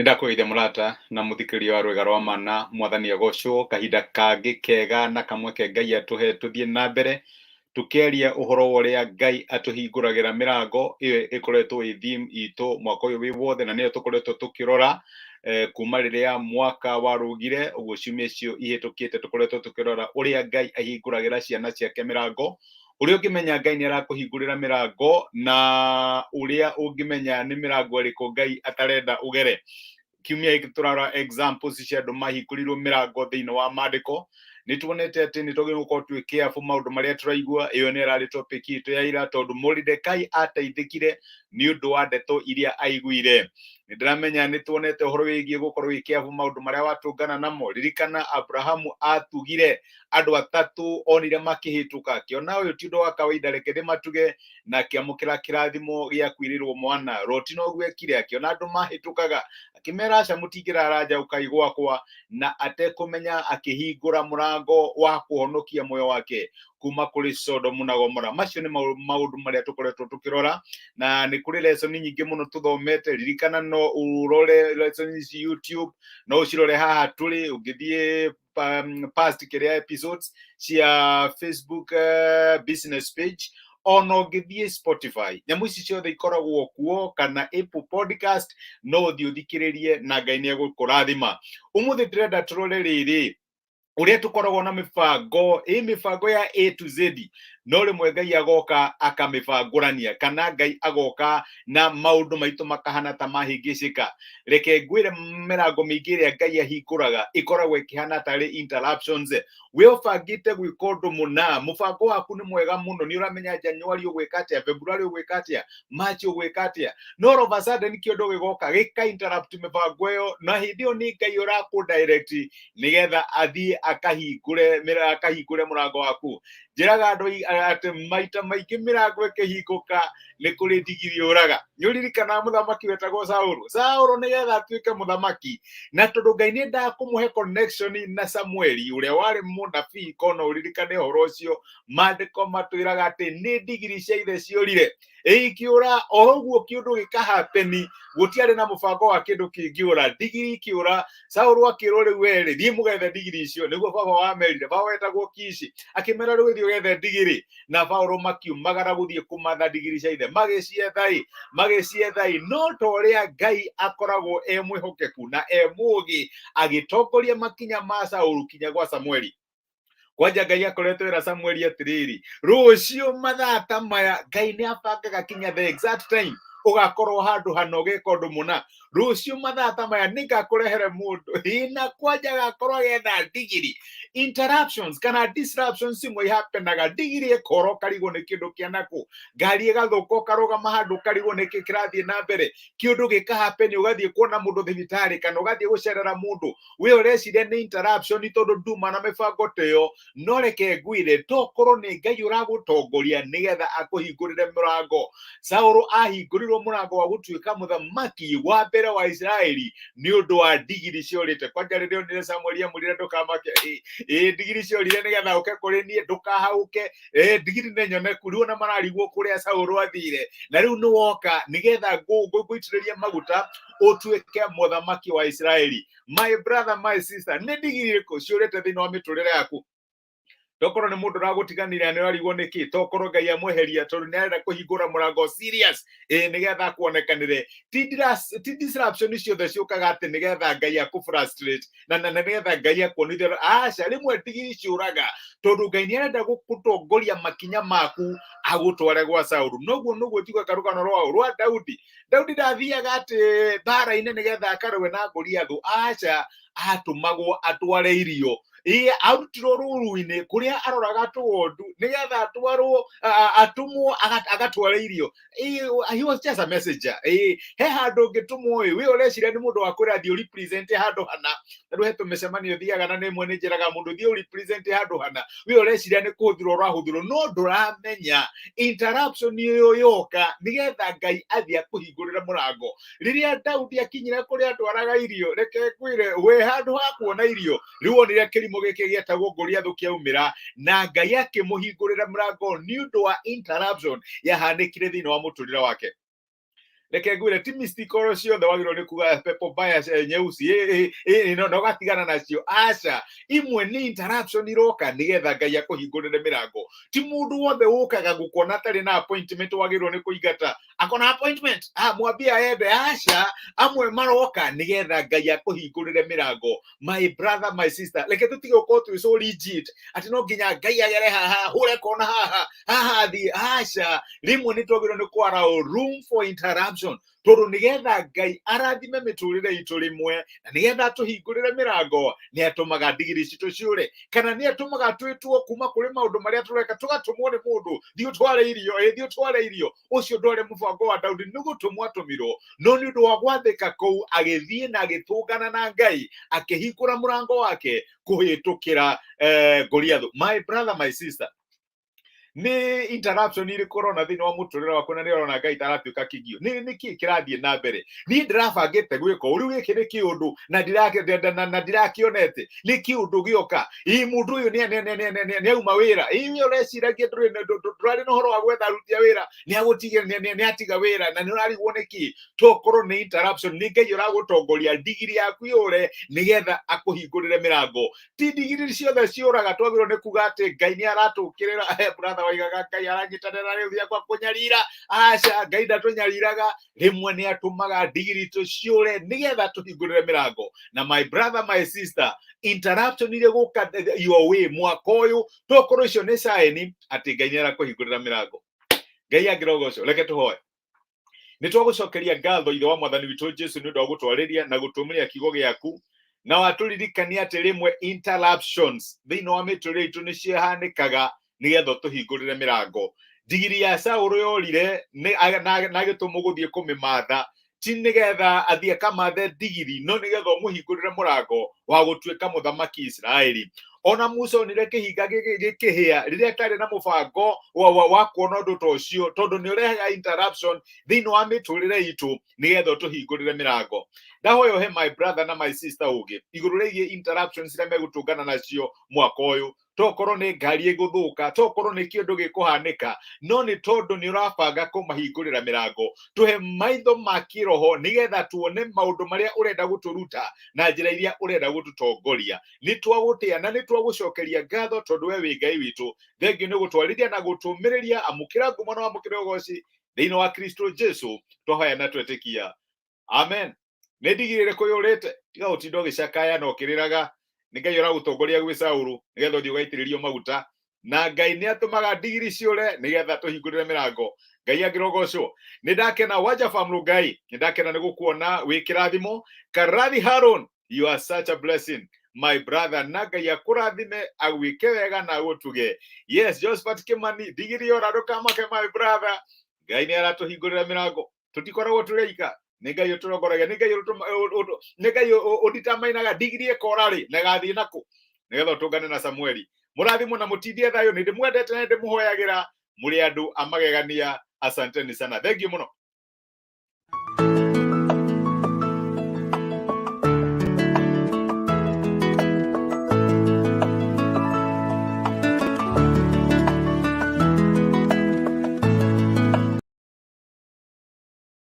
Nĩndakũgeithia mũrata na mũthikĩrĩria wa rwĩga rwa mana. Mwathani agocwo. Kahinda kangĩ kega na kamweke Ngai atũhe tũthiĩ na mbere tũkĩaria ũhoro wa ũrĩa Ngai atũhingũragĩra mĩrango. Ĩyo ĩkoretwo ĩ theme itũ mwaka ũyũ wĩ wothe, na nĩyo tũkoretwo tũkĩrora kuma rĩrĩa mwaka warũgire ũguo. Ciumia icio ihĩtũkĩte tũkoretwo tũkĩrora ũrĩa Ngai ahingũragĩra ciana ciake mĩrango, ũrĩa ũngĩmenya Ngai nĩ arakũhingũrĩra mĩrango, na ũrĩa ũngĩmenya nĩ mĩrango ĩrĩkũ Ngai atarenda ũgere. Kiumia gĩkĩ tũrarora examples cia andũ mahingũrĩirwo mĩrango thĩinĩ wa maandĩko. Nĩ tuonete atĩ nĩ twagĩrĩirwo gũkorwo twĩ careful maũndũ marĩa tũraigua. Ĩyo nĩ ĩrarĩ topic itũ ya ira, tondũ Moridekai ateithĩkire nĩ ũndũ wa ndeto iria aiguire. Nĩ ndĩramenya nĩ tuonete ũhoro wĩgiĩ gũkorwo wĩ careful maũndũ marĩa watũngana namo. Ririkana Abrahamu atugire andũ atatũ onire makĩhĩtũka, akĩona ũyũ ti ũndũ wa kawaida, reke ndĩmatuge, na akĩamũkĩra kĩrathimo gĩa kwĩrĩrwo mwana. Loti noguo ekire, akĩona andũ mahĩtũkaga, akĩmera aca, mũtingĩrara nja, ũkai gwakwa, na atekũmenya akĩhingũra mũrango wa kũhonokia muoyo wake kuma kũrĩ Sodomu na Gomora. Macio nĩ maũndũ marĩa tũkoretwo tũkĩrora, na nĩ kũrĩ lesson nyingĩ mũno tũthomete. Ririkana no ũrore lesson ici YouTube, no ũcirore haha tũrĩ, ũngĩthiĩ past kĩrĩa episodes cia Facebook business page, ona ũngĩthiĩ Spotify, nyamũ ici ciothe ikoragwo kuo, kana Apple Podcast, no ũthiĩ ũthikĩrĩrie na Ngai nĩ egũkũrathima. Ũmũthĩ ndĩrenda tũrore rĩrĩ, ũrĩa tũkoragwo na mĩbango ĩ mĩbango ya A to Z, no rĩmwe Ngai agoka akamĩbangũrania, kana Ngai agoka na maũndũ maitũ makahana ta mahĩngĩcĩka. Reke ngwĩre, mĩrango mĩingĩ ĩrĩa Ngai ahingũraga ĩkoragwo ĩkĩhana tarĩ interruptions. We ũbangĩte gwĩka ũndũ mũna, mũbango waku nĩ mwega mũno, nĩ ũramenya January ũgwĩka atĩa, February ũgwĩka atĩa, March ũgwĩka atĩa, no all of a sudden kĩũndũ gĩgoka gĩka interrupt mĩbango ĩyo, na hĩndĩ ĩyo nĩ Ngai ũrakũ direct nĩgetha athiĩ akahingũre mũrango waku. Njĩraga andũ atĩ maita maingĩ mĩrango ĩkĩhingũka nĩ kũrĩ ndigiri yũraga. Nĩ ũririkanaga mũthamaki wetagwo Saũlũ? Saũlũ nĩgetha atuĩke mũthamaki, na tondũ Ngai nĩ endaga kũmũhe connection na Samueli ũrĩa warĩ mũnabii, kona ũririkane ũhoro ũcio, maandĩko matwĩraga atĩ nĩ ndigiri cia ithe ciũrire, ĩikĩũra o ũguo kĩũndũ gĩkahapeni. Gũtiarĩ na mũbango wa kĩndũ kĩngĩũra, ndigiri ikĩũra. Saũlũ akĩrwo, "Rĩu werĩ thiĩ mũgethe ndigiri icio." Nĩguo baba wamerire. Baba wetagwo Kishi akĩmera, "Rĩu thiĩ ũgethe ndigiri." Na Paũlũ makiumagara gũthiĩ kũmatha ndigiri cia ithe, magĩcietha magĩcietha, no ta ũrĩa Ngai akoragwo e mwĩhokeku na e mũũgĩ, agĩtongoria makinya ma Saũlũ kinya gwa Samueli. Kwanja Ngai akoretwo era Samueli atĩrĩrĩ, rũciũ mathaa ta maya. Ngai nĩ abangaga kinya the exact time ũgakorwo handũ hana ũgĩka ũndũ mũna. Rũciũ mathaa ta maya nĩngakũrehere mũndũ ina kwanja agakorwo agetha ndigiri. Interruptions kana disruptions imwe ihapenaga, ndigiri ĩkora ũkarigwo nĩ kĩndũ kĩa nakũ, ngari ĩgathũka ũkarũgama handũ ũkarigwo nĩkĩ kĩrathiĩ na mbere, kĩũndũ gĩkahapeni, ũgathiĩ kuona mũndũ thibitarĩ kana ũgathiĩ gũcerera mũndũ. We ũreciria nĩ interruption tondũ nduma na mĩbango ta ĩyo, no reke ngwĩre, tokorwo nĩ Ngai ũragũtongoria nĩgetha akũhingũrĩre mũrango. Saũlũ ahingũrirwo mũrango wa gũtuĩka mũthamaki wa mbere wa Isiraeli nĩ ũndũ wa ndigiri ciorĩte. Kwanja rĩrĩa onire Samueli amwĩrire, "Ndũkamake, ĩ ndigiri ciorire nĩgetha ũke kũrĩ niĩ, ndũkahagũke, ndigiri nĩ nyoneku." Rĩu ona mararigwo kũrĩa Saũlũ athire, na rĩu nĩ woka nĩgetha ngũitĩrĩrie maguta ũtuĩke mũthamaki wa Isiraeli. My brother, my sister, nĩ ndigiri ĩrĩkũ ciũrĩte thĩinĩ wa mĩtũrĩre yaku? Tokorwo nĩ mũndũ ũragũtiganĩria, nĩ ũrarigwo nĩkĩ. Tokorwo Ngai amweheria tondũ nĩ arenda kũhingũra mũrango serious, ĩ nĩgetha akuonekanĩre. Ti disruption ciothe ciũkaga atĩ nĩgetha Ngai akũ frustrate na nĩgetha Ngai akuonithie. Aca, rĩmwe ndigiri ciũraga tondũ Ngai nĩ arenda gũkũtongoria makinya maku agũtware gwa Saũlũ. Noguo noguo njugaga rũgano rwa Daudi. Daudi ndathiaga atĩ mbara-inĩ nĩgetha akarũe na Goliathũ. Aca, atũmagwo atware irio. Ĩ arutirwo rũru-inĩ kũrĩa aroraga tũgondu nĩgetha atwarwo atũmwo agatware irio. Ĩ, he was just a messenger. Ĩ he handũ ũngĩtũmwo, ĩ we ũreciria nĩ mũndũ wa kwĩra thiĩ ũrepresent handũ hana. Na rĩu he tũmĩcemanio thiaga na nĩmwe nĩ njĩraga mũndũ, "Thiĩ ũrepresent handũ hana." We ũreciria nĩ kũhũthĩrwo ũrahũthĩrwo, no ndũramenya interruption ĩyo yoka nĩgetha Ngai athiĩ akũhingũrĩre mũrango. Rĩrĩa Daudi akinyire kũrĩa atwaraga irio, reke ngwĩre, we handũ ha kuona irio rĩu onire kĩrimũ gĩkĩ gĩetagwo Goliathũ kĩaumĩra, na Ngai akĩmũhingũrĩra mũrango nĩ ũndũ wa interruption yahanĩkire thĩinĩ wa mũtũrĩre wake. Reke ngwĩre, ti missed call ciothe wagĩrĩirwo nĩ kuga pepo mbaya nyeusi no na ũgatigana nacio. Aca, imwe nĩ interruption iroka nĩgetha Ngai akũhingũrĩre mĩrango. Ti mũndũ wothe ũkaga gũkuona atarĩ na appointment wagĩrĩirwo nĩ kũingata. Akona appointment, ah, mwambie aende. Aca, amwe maroka nĩgetha Ngai akũhingũrĩre mĩrango. My brother, my sister, reke tũtige gũkorwo twĩ so rigid atĩ no nginya Ngai agere haha, hũre kona haha haha thiĩ. Aca, rĩmwe nĩ twagĩrĩirwo nĩ kwara room for interruption, tondũ nĩgetha Ngai arathime mĩtũrĩre itũ rĩmwe na nĩgetha atũhingũrĩre mĩrango, nĩ atũmaga ndigiri citũ ciũre, kana nĩ atũmaga twĩtwo kuma kũrĩ maũndũ marĩa tũreka, tũgatũmwo nĩ mũndũ, thiĩ ũtware irio, ĩ thiĩ ũtware irio. Ũcio ndwarĩ mũbango wa Daudi, nĩ gũtũmwo atũmirwo, no nĩ ũndũ wa gwathĩka kũu agĩthiĩ na agĩtũngana na Ngai, akĩhingũra mũrango wake kũhĩtũkĩra Goliathũ. My brother, my sister, nĩ interruption irĩkũ ũrona thĩinĩ wa mũtũrĩre waku na nĩ ũrona Ngai taratuĩka kĩgio? Nĩ nĩkĩ kĩrathiĩ na mbere? Niĩ ndĩrabangĩte gwĩka ũũ, rĩu gĩkĩ nĩ kĩũndũ na na ndirakĩonete, nĩ kĩũndũ gĩoka. Ĩ mũndũ ũyũ nĩ auma wĩra, ĩ we ũreciragia ndũrarĩ na ũhoro wa gwetha aruti a wĩra, nĩ agũtiga, nĩ atiga wĩra na nĩ ũrarigwo nĩkĩ. Tokorwo nĩ interruption, nĩ Ngai ũragũtongoria ndigiri yaku yũre nĩgetha akũhingũrĩre mĩrango. Ti ndigiri ciothe ciũraga twagĩrĩirwo nĩ kuga atĩ Ngai nĩ aratũkĩrĩra. Brother waigaga Ngai aranyitanĩra rĩu gĩakwa kũnyarira. Aca, Ngai ndatũnyariraga. Rĩmwe nĩ atũmaga ndigiri tũciũre nĩgetha tũhingũrĩre mĩrango. Na my brother, my sister, interruption iria gũka your way mwaka ũyũ, tokorwo icio nĩ sign atĩ Ngai nĩ arakũhingũrĩra mĩrango. Ngai angĩrogocwo. Reke tũhoe. Nĩ twagũcokeria ngatho, Ithe wa Mwathani witũ Jesu, nĩ ũndũ wa gũtwarĩria na gũtũmĩria kiugo gĩaku, na watũririkania atĩ rĩmwe interruptions thĩinĩ wa mĩtũrĩre itũ nĩ cihanĩkaga nĩgetha ũtũhingũrĩre mĩrango. Ndigiri ya Saũlũ yorire na agĩtũmwo gũthiĩ kũmĩmatha, ti nĩgetha athiĩ akamathe ndigiri, no nĩgetha ũmũhingũrĩre mũrango wa gũtuĩka mũthamaki Isiraeli. Ona Musa onire kĩhinga gĩkĩhĩa rĩrĩa atarĩ na mũbango wa kuona ũndũ ta ũcio, tondũ nĩ ũrehaga interruption thĩinĩ wa mĩtũrĩre itũ nĩgetha ũtũhingũrĩre mĩrango. Ndahoya ũhe my brother na my sister ũgĩ igũrũ rĩgiĩ interruptions iria megũtũngana nacio mwaka ũyũ. Tokorwo nĩ ngari ĩgũthũka, tokorwo nĩ kĩũndũ gĩkũhanĩka, no nĩ tondũ nĩ ũrabanga kũmahingũrĩra mĩrango. Tũhe maitho ma kĩroho nĩgetha tuone maũndũ marĩa ũrenda gũtũruta na njĩra iria ũrenda gũtũtongoria. Nĩ twagũtĩa na nĩ twagũcokeria ngatho, tondũ we wĩ Ngai witũ. Thengiũ nĩ gũtwarithia na gũtũmĩrĩria. Amũkĩra ngumo na wamũkĩra ũgoci thĩinĩ wa Kristo Jesu twahoya na twetĩkia, amen. Nĩ ndigiri ĩrĩkũ yũrĩte? Tiga gũtinda ũgĩcakaya na ũkĩrĩraga. Nĩ Ngai ũragũtongoria gwĩ Saũlũ nĩgetha ũthiĩ ũgaitĩrĩrio maguta, na Ngai nĩ atũmaga ndigiri ciũre nĩgetha tũhingũrĩre mĩrango. Ngai angĩrogocwo. Nĩ ndakena, Wanja Famlu Ngai, nĩ ndakena nĩ gũkuona wĩ kĩrathimo. Karathi Haron, you are such a blessing, my brother, na Ngai akũrathime, agwĩke wega na agũtuge. Yes, Josephat Kimani, ndigiri yora, ndũkamake, my brother. Ngai nĩ aratũhingũrĩra mĩrango. Tũtikoragwo tũrĩ aika, nĩ Ngai ũtũrongoragia, nĩ Ngai nĩ Ngai ũnditamainaga ndigiri ĩkora rĩ na ĩgathiĩ nakũ nĩgetha ũtũngane na Samueli. Mũrathimwo na mũtindie thayũ. Nĩ ndĩmwendete na ndĩmũhoyagĩra. Mũrĩ andũ amagegania. Asanteni sana, thank you mũno.